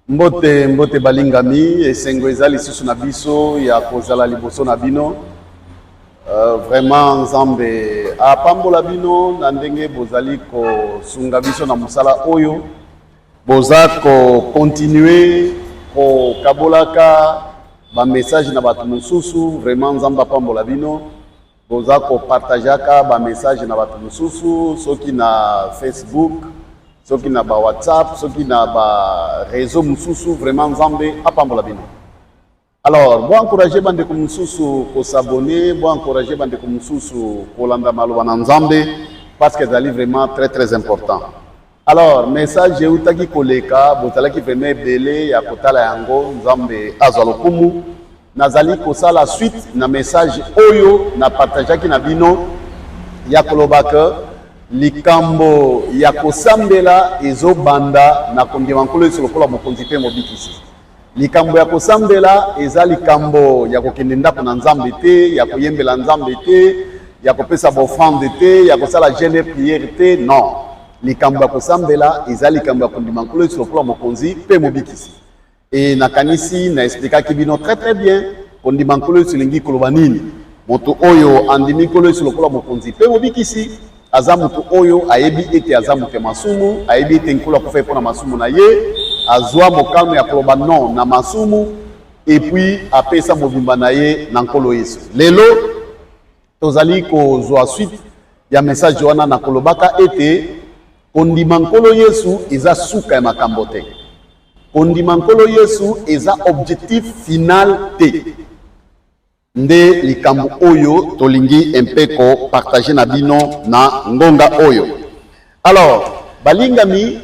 Mbote, mbote balingami, esengo eza lisusu na biso ya kozala liboso na bino. Vraiment Nzambe apambola bino na ndenge bozali kosunga biso na mosala oyo. Boza ko continuer kokabolaka ba message na bato mosusu. Vraiment Nzambe apambola bino. Boza ko partageaka ba message na bato mosusu, soki na Facebook, soki na ba WhatsApp, soki na ba réseau mosusu. Vraiment Nzambe apambola bino. Alors, bo encourager bandeko mosusu ko s'abonner, bo encourager bandeko mosusu kolanda maloba na Nzambe parce que ezali vraiment très très important. Alors, message eutaki koleka, bozalaki vraiment ebele ya kotala yango, Nzambe azwa lokumu. Nazali kosala suite na message oyo na partageaki na bino ya koloba ke likambo ya kosambela ezobanda na kondima Nkolo Yesu lokola mokonzi mpe mobikisi. Likambo ya kosambela eza likambo ya kokende ndako na Nzambe te, ya koyembela Nzambe te, ya kopesa ba offrande te, ya kosala jeûne et prière te, non. Likambo ya kosambela eza likambo ya kondima Nkolo Yesu lokola mokonzi mpe mobikisi. E nakanisi na explikaki bino très très bien kondima Nkolo Yesu elingi koloba nini. Moto oyo andimi Nkolo Yesu lokola mokonzi mpe mobikisi aza moto oyo ayebi ete aza moto ya masumu, ayebi ete Nkolo akufaki mpo na masumu na ye, azwa mokano ya koloba non na masumu et puis apesa mobimba na ye na Nkolo Yesu. Lelo tozali kozwa suite ya message wana na kolobaka ete kondima Nkolo Yesu eza suka ya makambo te. Kondima Nkolo Yesu eza objectif final te. Nde likambo oyo tolingi mpe ko partager na bino na ngonga oyo. Alors, balingami,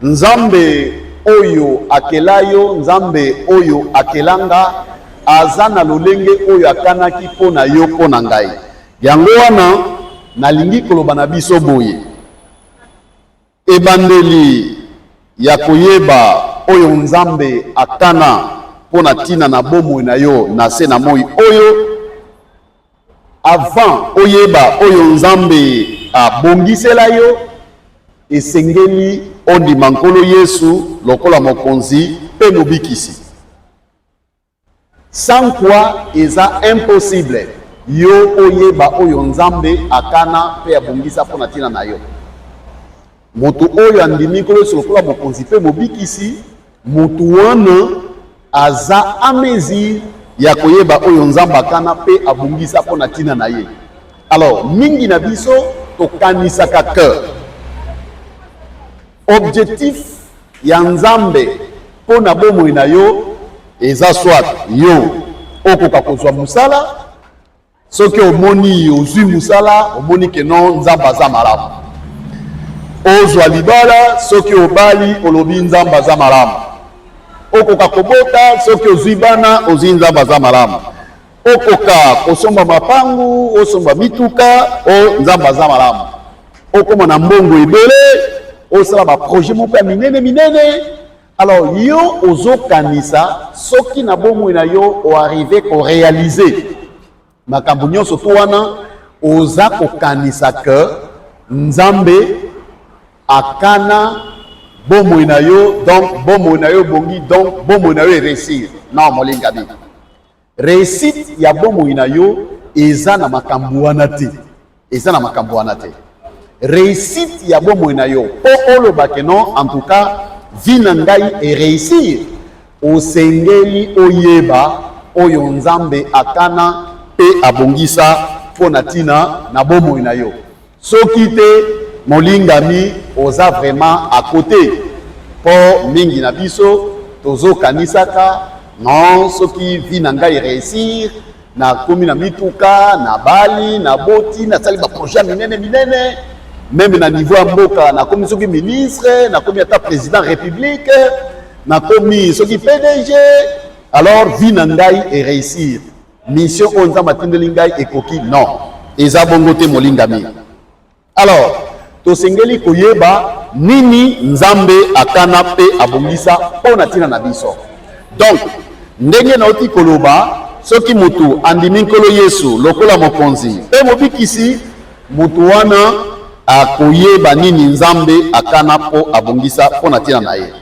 Nzambe oyo akela yo, Nzambe oyo akela nga, aza na lolenge oyo akanaki mpo na yo, mpo na ngai. Yango wana nalingi koloba na biso boye. Ebandeli ya koyeba oyo Nzambe akana mpo na ntina na bomoi na yo na se na moi oyo, avant oyeba oyo Nzambe abongisela yo, esengeli ondima Nkolo Yesu lokola Mokonzi mpe Mobikisi. Sans quoi eza impossible yo oyeba oyo Nzambe akana mpe abongisa mpo na ntina na yo. Moto oyo andimi Nkolo Yesu lokola Mokonzi mpe Mobikisi, moto wana aza à mesure ya koyeba oyo Nzambe akana mpe abongisa mpo na ntina na ye. Alors, mingi na biso tokanisaka que objectif ya Nzambe mpo na bomoi na yo eza soit yo okoka kozwa mosala. Soki omoni ozwi mosala, omoni ke non, Nzambe aza malamu. Ozwa libala, soki obali, olobi Nzambe aza malamu. Okoka kobota, soki ozwi bana, ozwi Nzambe aza malamu. Okoka kosomba mapangu, osomba mituka, o Nzambe aza malamu. Okoma na mbongo ebele, osala ba projet moko ya minene minene. Alors yo ozokanisa soki na bomoi na yo oarrive korealize makambo nyonso to wana, oza kokanisa ke Nzambe akana bomoi na yo, donc bomoi na yo ebongi, donc bomoi na yo eréussir. Non, molingami, réussite ya bomoi na yo eza na makambo wana te, eza na makambo wana te. Réussite ya bomoi na yo, mpo oloba ke non, en tout cas vie na ngai eréussir, osengeli oyeba oyo Nzambe akana mpe abongisa mpo na ntina na bomoi na yo. Soki te, molingami, oza vraiment à côté. Mpo mingi na biso tozokanisaka non, soki vie na ngai réussir, nakomi na mituka, nabali, naboti, nasali ba projet ya minene minene, même na niveau ya mboka nakomi soki ministre, nakomi ata président république, nakomi soki PDG, alors vie na ngai eréussir, mission oyo Nzambe atindeli ngai ekoki. Non, eza bongo te, molingami. Alors tosengeli koyeba nini Nzambe akana mpe abongisa mpo na ntina na biso. Donc ndenge nauti koloba, soki motu andimi Nkolo Yesu lokola mokonzi mpe mobikisi, motu wana Akoyeba nini Nzambe akana mpo abongisa mpo na ntina na ye.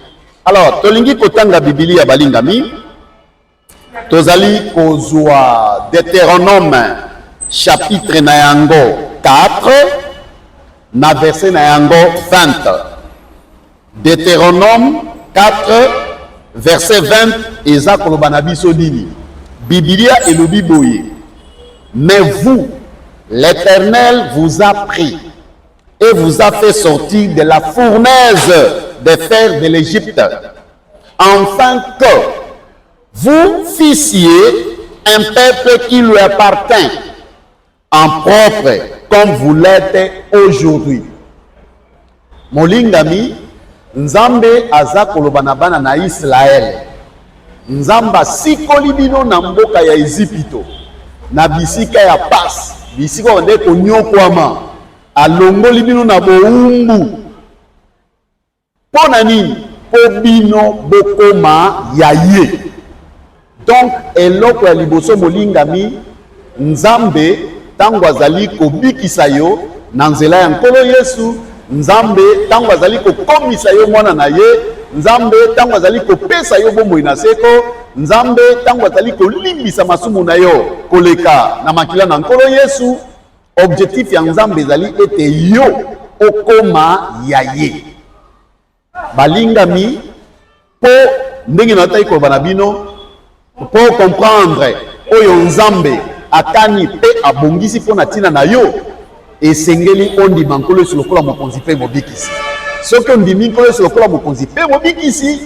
Alors, tolingi kotanga Bibilia, balingami. Tozali kozwa Deuteronome chapitre na yango 4 na verset na yango 20. Deuteronome 4 verset 20 eza koloba na biso nini? Bibilia elobi boye: Mais vous, l'Éternel vous a pris et vous a fait sortir de la fournaise de fer de l'Égypte, afin que vous fussiez un peuple qui lui appartient en propre, comme vous l'êtes aujourd'hui. Molingami, Nzambe aza koloba na bana na Israele. Nzambe asikoli bino na mboka ya Ezipito, na bisika ya pasi, bisika oyo nde konyokwama. Alongoli bino na bowumbu. Mpo na nini? Mpo bino bokoma ya ye. Donc eloko ya liboso, molingami, Nzambe ntango azali kobikisa yo na nzela ya Nkolo Yesu, Nzambe ntango azali kokomisa yo mwana na ye, Nzambe ntango azali kopesa yo bomoi na seko, Nzambe ntango azali kolimbisa masumu na yo koleka na makila na Nkolo Yesu, objectif ya Nzambe ezali ete yo okoma ya ye. Balingami, mpo ndenge nataki koloba na bino, mpo comprendre oyo Nzambe akani mpe abongisi mpo na ntina na yo, esengeli ondima Nkolo Yesu lokola mokonzi mpe mobikisi. Soki ondimi Nkolo Yesu lokola mokonzi mpe mobikisi,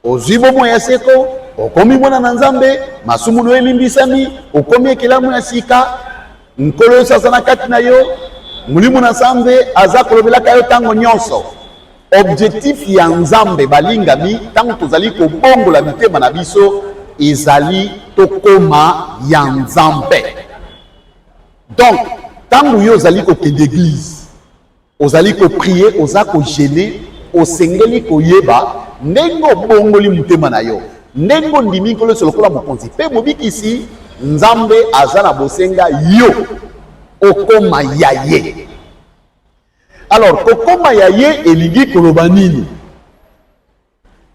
ozwi bomoi ya seko, okomi mwana na Nzambe, masumu na yo elimbisami, okomi ekelamu ya sika. Nkolo Yesu aza na kati na yo, Molimo na Nzambe aza kolobelaka yo ntango nyonso. Objectif ya Nzambe, balingami, ntango tozali kobongola mitema na biso, ezali tokoma ya Nzambe. Donc ntango yo ozali kokende église, ozali koprier, oza kojeûner, osengeli koyeba ndenge obongoli motema na yo, ndenge ondimi Nkolo Yesu lokola mokonzi mpe mobikisi, Nzambe aza na bosenga yo okoma ya ye. Alors kokoma ya ye elingi koloba nini?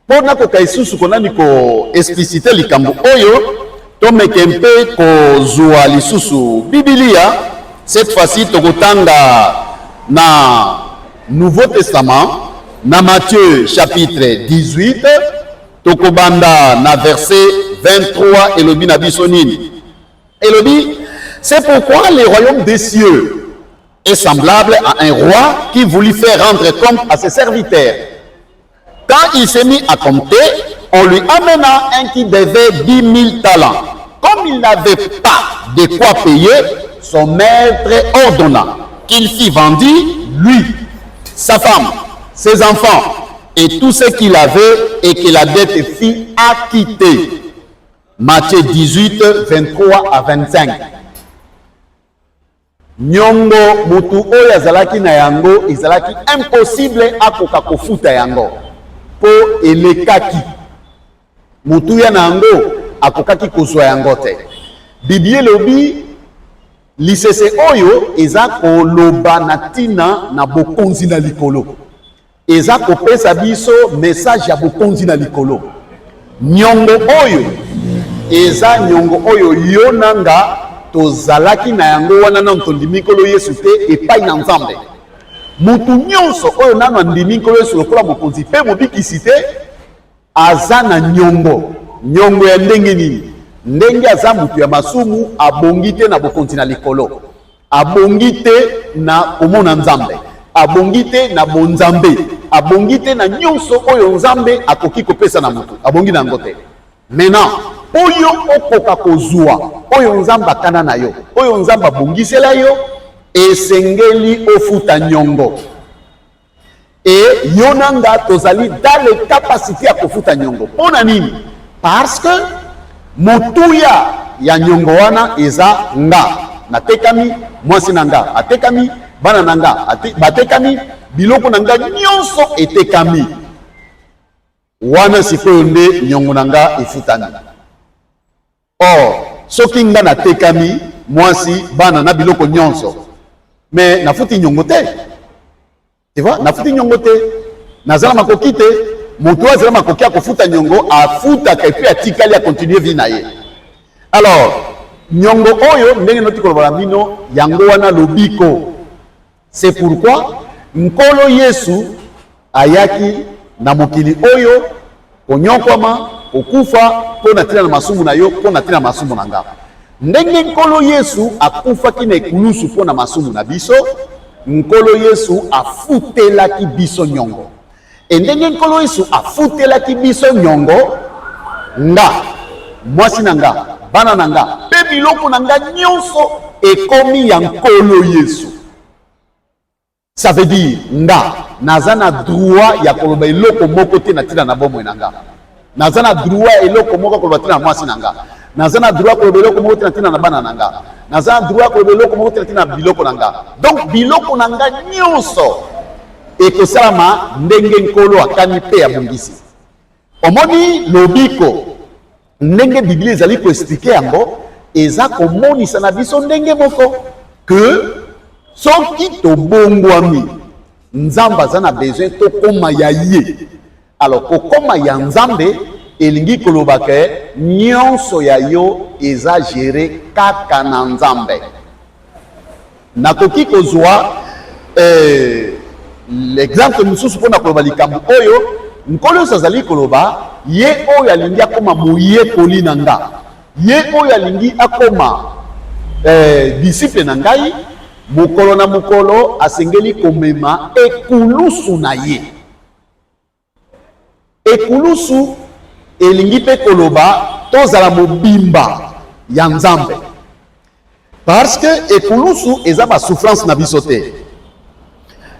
Mpo nakoka lisusu konani koexpliciter likambo oyo, tomeke mpe kozwa lisusu Bibilia. Cette fois-ci tokotanga na Nouveau Testament, na Matthieu chapitre 18, tokobanda na verset 23. Elobi na biso nini? Elobi: C'est pourquoi le royaume des cieux est semblable à un roi qui voulut faire rendre compte à ses serviteurs. Quand il s'est mis à compter, on lui amena un qui devait 10 000 talents. Comme il n'avait pas de quoi payer, son maître ordonna qu'il fît vendu, lui, sa femme, ses enfants et tout ce qu'il avait, et que la dette fût acquittée. Matthieu 18, 23 à 25. Nyongo motu oyo azalaki na yango ezalaki impossible akoka kofuta yango, mpo elekaki motuya na yango, akokaki kozwa yango te. Biblia elobi lisese oyo eza koloba na ntina na bokonzi na likolo, eza kopesa biso message ya bokonzi na likolo. Nyongo oyo eza nyongo oyo yo na nga tozalaki na yango wana nano tondimi Nkolo Yesu te epai na Nzambe. Motu nyonso oyo nano andimi Nkolo Yesu lokola mokonzi mpe mobikisi te aza na nyongo. Nyongo ya ndenge nini? Ndenge aza motu ya masumu, abongi te na bokonzi na likolo, abongi te na komona Nzambe, abongi te na bonzambe, abongi te na nyonso oyo Nzambe akoki kopesa na motu, abongi na yango te. Maintenant, oyo okoka kozwa oyo Nzambe akana na yo, oyo Nzambe abongisela yo, esengeli ofuta nyongo. E yo na nga tozali dans les capacité ya kofuta nyongo. Mpo na nini? Parce que motuya ya nyongo wana eza nga natekami, mwasi na nga atekami, bana na nga batekami, biloko na nga nyonso etekami. Wana sikoyo nde nyongo na nga efutami. Or soki nga natekami, mwasi, bana na biloko nyonso, mais nafuti nyongo te. Tu vois, nafuti nyongo te, naza na makoki te. Moto oyo azala makoki ya kofuta nyongo afutaka, et puis atikali acontinue vie na ye. Alors nyongo oyo, ndenge noti koloba na bino, yango wana lobiko. C'est pourquoi Nkolo Yesu ayaki na mokili oyo konyokwama, kokufa mpo na ntina na masumu na yo, mpo na ntina na masumu na nga. Ndenge Nkolo Yesu akufaki na ekulusu mpo na masumu na biso, Nkolo Yesu afutelaki biso nyongo. E ndenge Nkolo Yesu afutelaki biso nyongo, nga, mwasi na nga, bana na nga mpe biloko na nga nyonso ekomi ya Nkolo Yesu. Ça veut dire nga naza na droit ya koloba eloko moko te na ntina na bomoi na nga. Naza na droit eloko moko koloba ntina na mwasi na nga. Naza na droit koloba eloko moko te na ntina na bana na nga. Naza na droit koloba eloko moko te na ntina na biloko na nga. Donc biloko na nga nyonso ekosalama ndenge Nkolo akani mpe abongisi. Omoni lobiko ndenge Biblia ezali koexpliquer yango, eza komonisa na biso ndenge moko que soki tobongwami, Nzambe aza na besoin tokóma ya ye. Alors kokóma ya Nzambe elingi koloba ke nyonso ya yo eza géré kaka na Nzambe. Nakoki kozwa l'exemple mosusu mpona koloba likambo oyo Nkolo Yesu azali koloba: ye oyo alingi akóma moyekoli na nga, ye oyo alingi akóma disciple na ngai, mokolo na mokolo asengeli komema ekulusu na ye. Ekulusu elingi mpe koloba tozala mobimba ya Nzambe, parce que ekulusu eza basouffrance na biso te.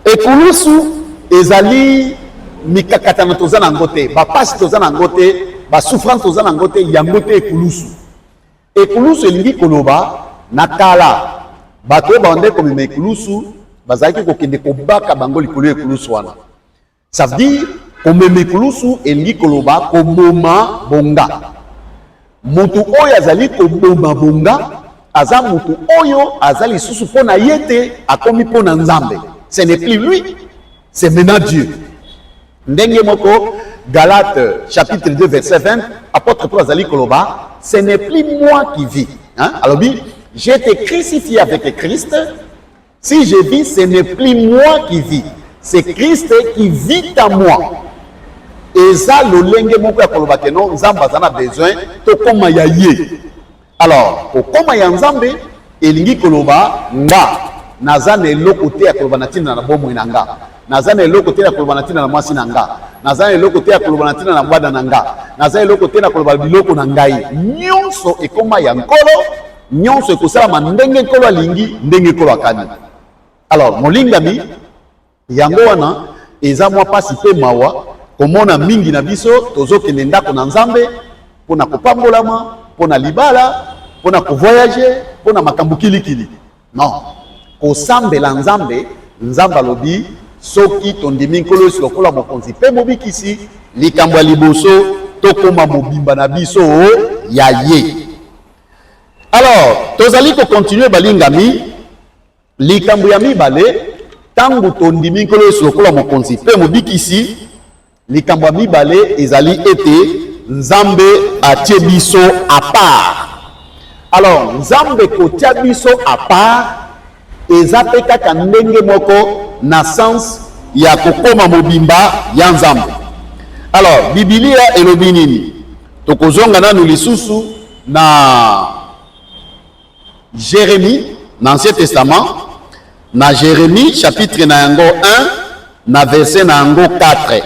Ekulusu ezali mikakatano toza nango te, bapasi toza nango te, basouffrance toza nango te, yango te ekulusu. Ekulusu elingi koloba, na kala bato oyo babandaki komema ekulusu bazalaki kokende kobaka bango likolo ya ekulusu wana. Ça veut dire komema ekulusu elingi koloba koboma bonga. Motu oyo azali koboma bonga aza motu oyo aza lisusu mpo na ye te, akomi mpo na Nzambe. Ce n'est plus lui, c'est maintenant Dieu. Ndenge moko, Galate chapitre 2 verset 20, apôtre Paul azali koloba: ce n'est plus moi qui vis, hein? Alobi: j'ai été crucifié avec Christ. Si je vis, ce n'est plus moi qui vis, c'est Christ qui vit en moi. Eza lolenge moko ya koloba ke non, Nzambe aza na besoin tokóma ya ye. Alors kokóma ya Nzambe elingi koloba nga naza na eloko te ya koloba na ntina na bomoi na nga, naza na eloko te ya koloba na ntina na mwasi na nga, naza na eloko te ya koloba na ntina na bana na nga, naza eloko te na koloba biloko na ngai nyonso ekóma ya Nkolo. Nyonso ekosalama ndenge Nkolo alingi, ndenge Nkolo akani. Alors molingami, yango wana eza mwa mpasi mpe mawa komona mingi na biso tozokende ndako na Nzambe mpona kopambolama, mpona libala, mpona kovoyage, mpona makambo kilikili. Non, kosambela Nzambe, Nzambe alobi soki tondimi Nkolo Yesu lokola mokonzi mpe mobikisi, likambo ya liboso tokóma mobimba na biso ya ye. Alors tozali kocontinue, balingami. Likambo ya mibale, ntango tondimi Nkolo Yesu lokola mokonzi mpe mobikisi, likambo ya mibale ezali ete Nzambe atie biso à part. Alors Nzambe kotia biso à part eza mpe kaka ndenge moko na sens ya kokóma mobimba ya Nzambe. Alors Bibilia elobi nini? Tokozonga nanu lisusu na Jérémie, na Ancien Testament, na Jérémie chapitre na yango 1, na verset na yango 4.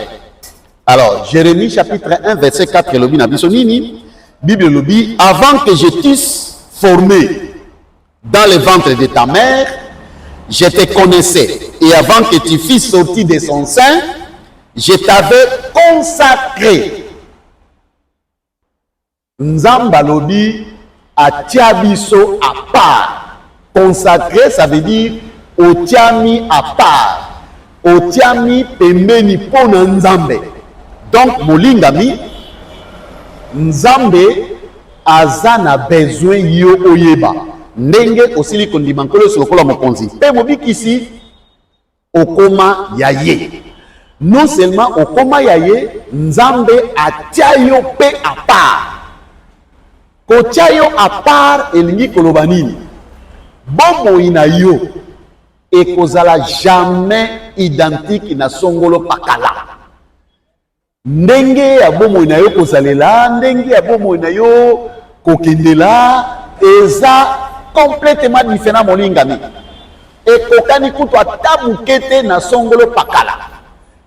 Alors Jérémie chapitre 1 verset 4 elobi na biso nini? Bible elobi: avant que je t'eusse formé dans le ventre de ta mère, je te connaissais, et avant que tu fusses sorti de son sein, je t'avais consacré. Nzambe alobi atia biso à part. Consacré, ça veut dire otiami à part, otiami pembeni mpo na Nzambe. Donc molingami, Nzambe aza na besoin yo oyeba ndenge osili kondima Nkolo Yesu lokola mokonzi mpe mobikisi. Okoma ya ye. Non seulement okoma ya ye, Nzambe atia yo pe à part. Kotia yo à part elingi koloba nini? Bomoi na yo ekozala jamais identique na songolo pakala. Ndenge ya bomoi na yo kozalela, ndenge ya bomoi na yo kokendela eza complètement différent molingami. Ekokani kutu ata moke te na songolo pakala.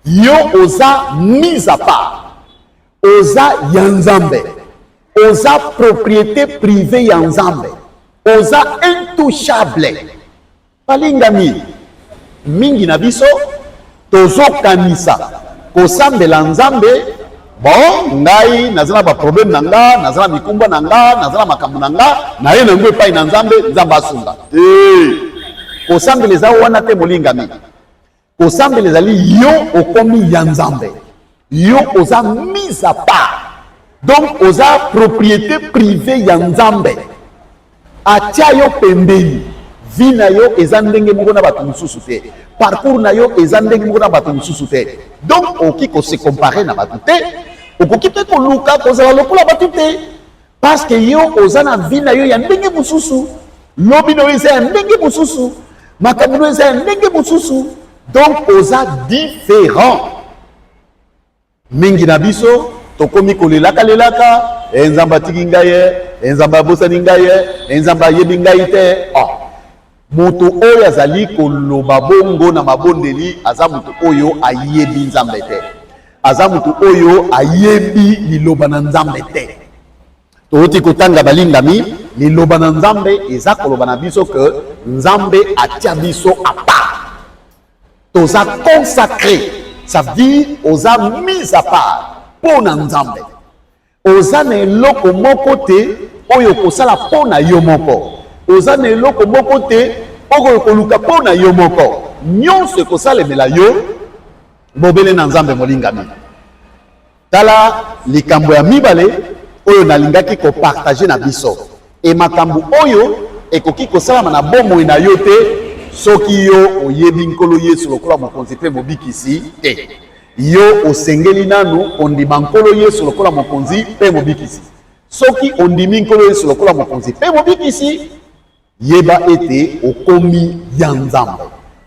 Yo oza mise à part, oza ya Nzambe, oza propriété privée ya Nzambe, oza intouchable. Balingami, mingi na biso tozokanisa kosambela Nzambe, bon, ngai naza na baproblème na nga, naza na mikumba na nga, naza na makambo na nga, naye na yango epai na Nzambe, Nzambe asunga. Te, kosambela eza wana te molingami. Kosambela ezali yo okomi ya Nzambe, yo oza mise à part, donc oza propriété privée ya Nzambe, atia yo pembeni. Vie na yo eza ndenge moko na bato mosusu te, parcours na yo eza ndenge moko na bato mosusu te. Donc okoki kose comparer na bato te, okoki mpe koluka kozala lokola bato te, parce que yo oza na vie na yo ya ndenge mosusu, lobi na yo eza ya ndenge mosusu, makambo na yo eza ya ndenge mosusu, donc oza différent. Mingi na biso tokomi kolelaka lelaka, e Nzambe atiki ngai ye, e Nzambe abosani ngai ye, e Nzambe ayebi ngai te. Oh, moto oyo azali koloba bongo na mabondeli aza moto oyo ayebi Nzambe te, aza moto oyo ayebi liloba na Nzambe te. Touti kotanga balingami, liloba na Nzambe eza koloba na biso ke Nzambe atia biso à part, toza consacré, ça veut dire oza mise à part mpo na Nzambe. Oza na eloko moko te oyo okosala mpo na yo moko, oza na eloko moko te oyo koluka mpo na yo moko, nyonso ekosalemela yo bobele na Nzambe molingami. Tala likambo ya mibale oyo nalingaki kopartage na biso, e makambo oyo ekoki kosalama na bomoi na yo te soki yo oyebi Nkolo Yesu lokola Mokonzi mpe Mobikisi te. Yo osengeli nanu kondima Nkolo Yesu lokola Mokonzi mpe Mobikisi. Soki ondimi Nkolo Yesu lokola Mokonzi mpe Mobikisi, yeba ete okomi ya Nzambe.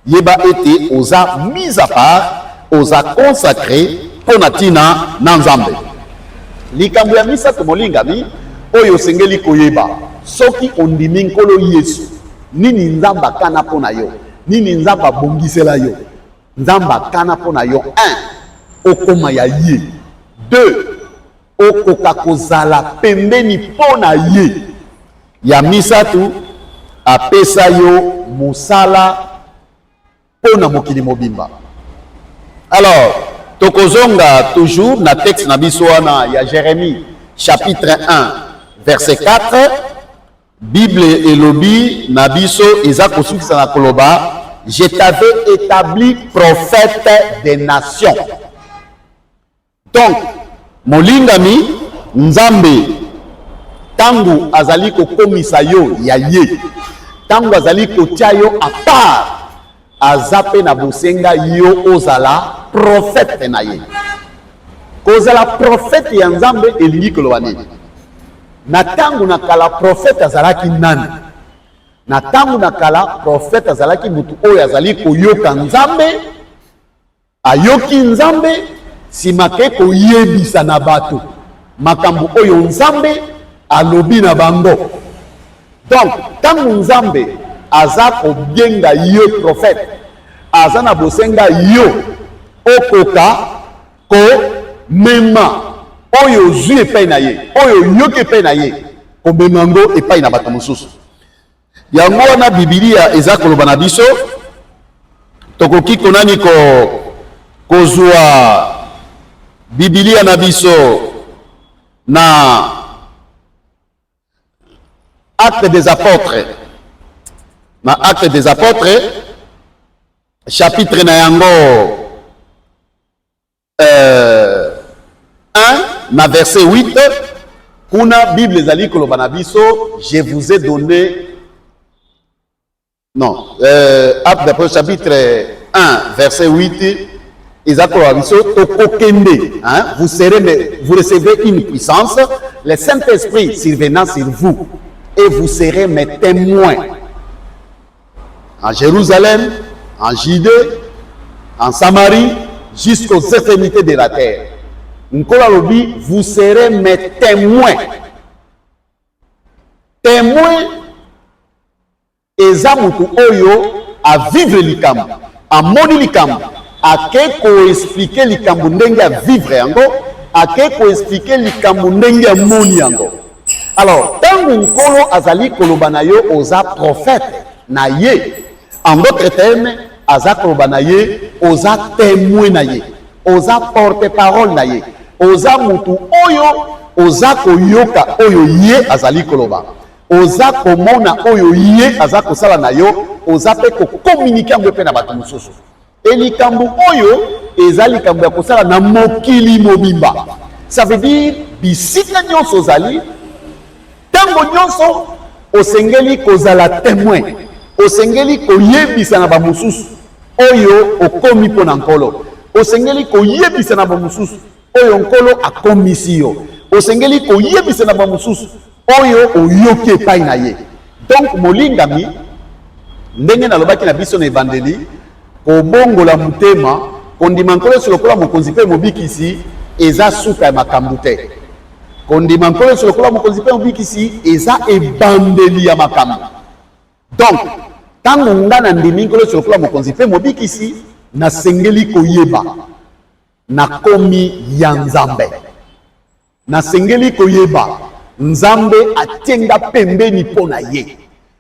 Yeba ete oza mise à part, oza consacré mpo na ntina na Nzambe. Likambo ya misato molingami oyo osengeli koyeba soki ondimi Nkolo Yesu, nini Nzambe akana mpo na yo, nini Nzambe abongisela yo. Nzambe akana mpo na yo 1 okoma ya ye, 2 okoka kozala pembeni mpo na ye, ya misato apesa yo mosala mpo na mokili mobimba. Alors tokozonga toujours na texte na biso wana ya Jérémie chapitre 1 verset 4. Bible elobi na biso, eza kosukisa na koloba: je t'avais établi prophète des nations. Donc molingami, Nzambe ntango azali kokomisa yo ya ye, ntango azali kotia yo à part, aza mpe na bosenga yo ozala prophète na ye. Kozala prophète ya Nzambe elingi koloba nini? Na ntango na kala prophète azalaki nani? Na ntango na kala prophète azalaki motu oyo azali koyoka Nzambe, ayoki Nzambe, nsima ke koyebisa na bato makambo oyo Nzambe alobi na bango. Donc ntango Nzambe aza kobenga yo prophète, aza na bosenga yo okoka komema oyo ozwi epai na ye, oyo oyoki epai na ye, komema yango epai na bato mosusu. Yango wana Bibilia eza koloba na biso, tokoki konani kozwa Bibilia na biso na Actes des Apôtres, na Actes des Apôtres chapitre na yango 1 na verset 8. Kuna Bible ezali koloba na biso: je vous ai donné, non, Actes des Apôtres chapitre 1 verset 8 eza koloba biso tokokende, hein? Vous serez mais vous recevrez une puissance, le Saint-Esprit survenant sur vous, et vous serez mes témoins en Jérusalem, en Judée, en Samarie, jusqu'aux extrémités de la terre. Nkolo alobi: vous serez mes témoins. Témoin eza motu oyo avivre likambo, amoni likambo, ake koexpliquer likambo ndenge avivre yango, ake koexpliquer likambo ndenge amoni yango. Alors, ntango Nkolo azali koloba na yo oza prophète na ye, en d'autres termes, aza koloba na ye oza témoin na ye, oza porte parole na ye, oza motu oyo oza koyoka oyo ye azali koloba, oza komona oyo ye aza kosala na yo, oza mpe kocommuniquer yango mpe na bato mosusu. E likambo oyo eza likambo ya kosala na mokili mobimba. Ça veut dire, bisika nyonso ozali, ntango nyonso, osengeli kozala témoin, osengeli koyebisa na bamosusu oyo okomi mpo na Nkolo, osengeli koyebisa na bamosusu oyo Nkolo akomisi yo, osengeli koyebisa na bamosusu oyo oyoki epai na ye. Donc, molingami, ndenge nalobaki na biso na ebandeli, kobongola motema, kondima Nkolo Yesu lokola mokonzi mpe mobikisi, eza suka ya makambo te. Kondima Nkolo Yesu lokola mokonzi mpe mobikisi eza ebandeli ya makambo. Donc, ntango nga nandimi Nkolo Yesu lokola mokonzi mpe mobikisi, nasengeli koyeba nakomi ya Nzambe, nasengeli koyeba Nzambe atie nga pembeni mpo na ye,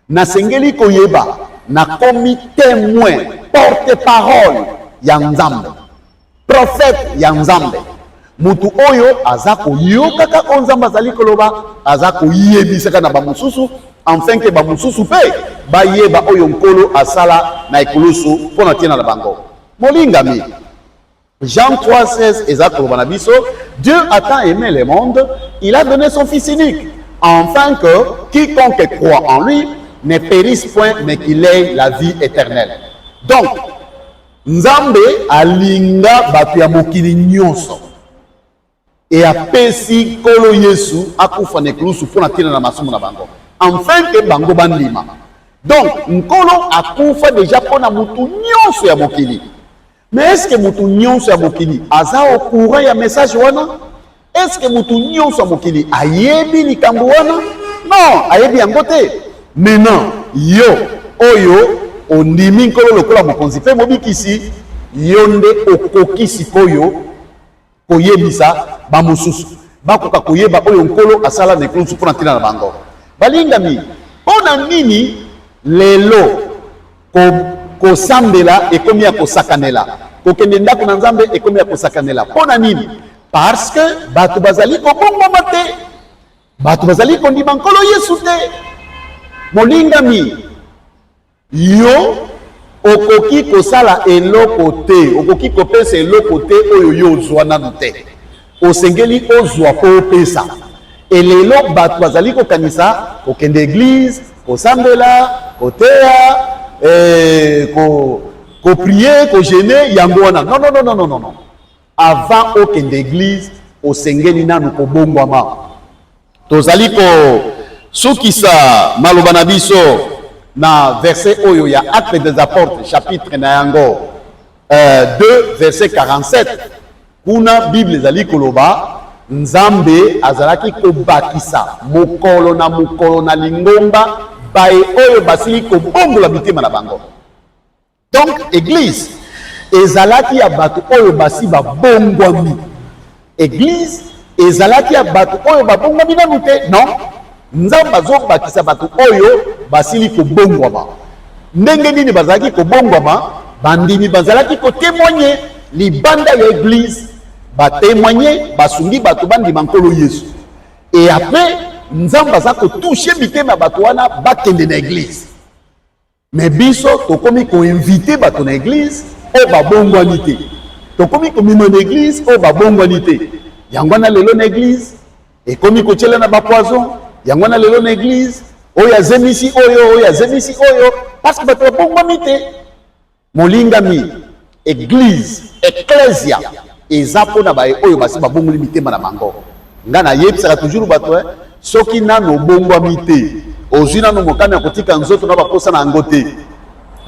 nasengeli koyeba nakomi témoin, porte parole ya Nzambe, prophète ya Nzambe, mutu oyo aza koyokaka oyo Nzambe azali koloba, aza koyebisaka na bamosusu, enfin ke bamosusu mpe bayeba oyo Nkolo asala na ekulusu mpo na ntina na bango. Molingami, Jean 3, 16 eza koloba na biso: Dieu a tant aimé le monde, il a donné son fils unique, afin que quiconque croit en lui ne périsse point, mais qu'il ait la vie éternelle. Donc, Nzambe alinga bato ya mokili nyonso e apesi Nkolo Yesu akufa na ekulusu mpo na ntina na masumu na bango, afin ke bango bandima. Donc, Nkolo akufa déjà mpo na motu nyonso ya mokili. Mais est ce que motu nyonso ya mokili aza au courant ya message wana? Est ce que motu nyonso ya mokili ayebi likambo wana? Non, ayebi yango te. Maintenant, yo oyo ondimi Nkolo lokola mokonzi mpe mobikisi, yo nde okoki sikoyo koyebisa bamosusu bakoka koyeba oyo Nkolo asala na ekulusu mpo na ntina na bango. Balingami, mpo na nini lelo kosambela ekomi ya kosakanela, kokende ndako na Nzambe ekomi ya kosakanela? Mpo na nini? Parce que bato bazali kobongwama te, bato bazali kondima Nkolo Yesu te. Molingami, yo okoki kosala eloko te, okoki kopesa eloko te oyo yo ozwa nanu te. Osengeli ozwa mpo opesa. Elelo bato bazali kokanisa kokende église, kosambela, koteya, koprier, kojeûner, yango wana. Non, non, non, non, non, non. Avant okende église, osengeli nanu kobongwama. Tozali kosukisa maloba na biso na verset oyo ya Acte des Apôtres, chapitre na yango 2, verset 47. Kuna Bible ezali koloba: Nzambe azalaki kobakisa mokolo na mokolo na lingomba baye oyo basili kobongola mitema na bango. Donc, église ezalaki ya bato oyo basi babongwami. Église ezalaki ya bato oyo babongwami nanu te? Non, Nzambe azobakisa bato oyo basili kobongwama. Ndenge nini bazalaki kobongwama? Bandimi bazalaki kotémoigner libanda ya église, batémoigner, basungi bato bandima Nkolo Yesu, et après Nzambe aza kotoucher mitema ya bato wana, bakende na église. Mais biso tokomi koinviter bato na église oyo babongwani te, tokomi komema na église oyo babongwani te. Yango wana lelo na église ekomi kotiela na bapoison. Yango wana lelo na église, oyo azemisi oyo, oyo azemisi oyo, parce que bato babongwami te. Molingami, Eglise, ecclesia eza mpo na baye oyo basi babongoli mitema na bango. Nga nayebisaka toujours bato eh, soki nano obongwami te, ozwi nano mokano ya kotika nzoto na baposa na yango te,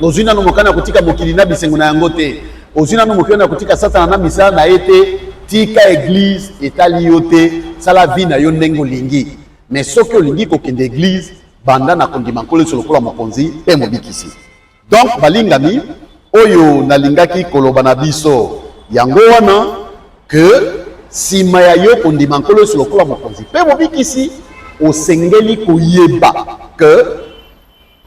ozwi nano mokano ya kotika mokili na bisengo na yango te, ozwi nano mokano ya kotika Satana na misala na ye te, tika eglise, etali yo te, sala vie na yo ndenge olingi. Mais soki olingi kokende eglise, banda na kondima Nkolo Yesu lokola Mokonzi mpe Mobikisi. Donc balingami, oyo nalingaki koloba na biso yango wana que sima ya yo kondima Nkolo Yesu lokola Mokonzi mpe Mobikisi, osengeli koyeba que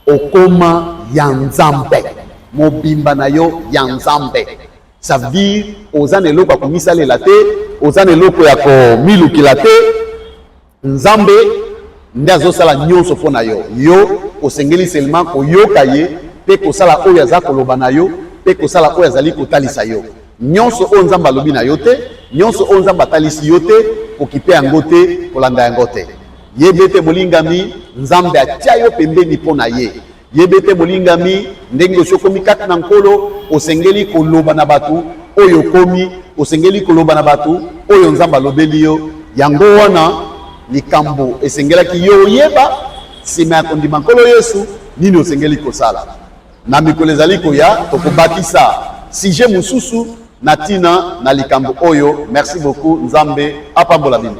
okoma ya Nzambe, mobimba na yo ya Nzambe. Ça veut dire oza na eloko ya komisalela te, oza na eloko ya komilukela te. Nzambe nde azosala nyonso mpo na yo. Yo osengeli seulement koyoka ye mpe kosala oyo aza koloba na yo mpe kosala oyo azali kotalisa yo. Nyonso oyo Nzambe alobi na yo te, nyonso oyo Nzambe atalisi yo te, kokipe yango te, kolanda yango te. Yeba ete molingami, Nzambe atia yo pembeni mpo na ye. Yeba ete molingami, ndenge osi okomi kati na Nkolo, osengeli koloba na bato oyo okomi, osengeli koloba na bato oyo Nzambe alobeli yo. Yango wana likambo esengelaki yo oyeba nsima ya kondima Nkolo Yesu, nini osengeli kosala. Na mikolo ezali koya, tokobakisa sujet mosusu na ntina na likambo oyo. Merci beaucoup, Nzambe apambola bino.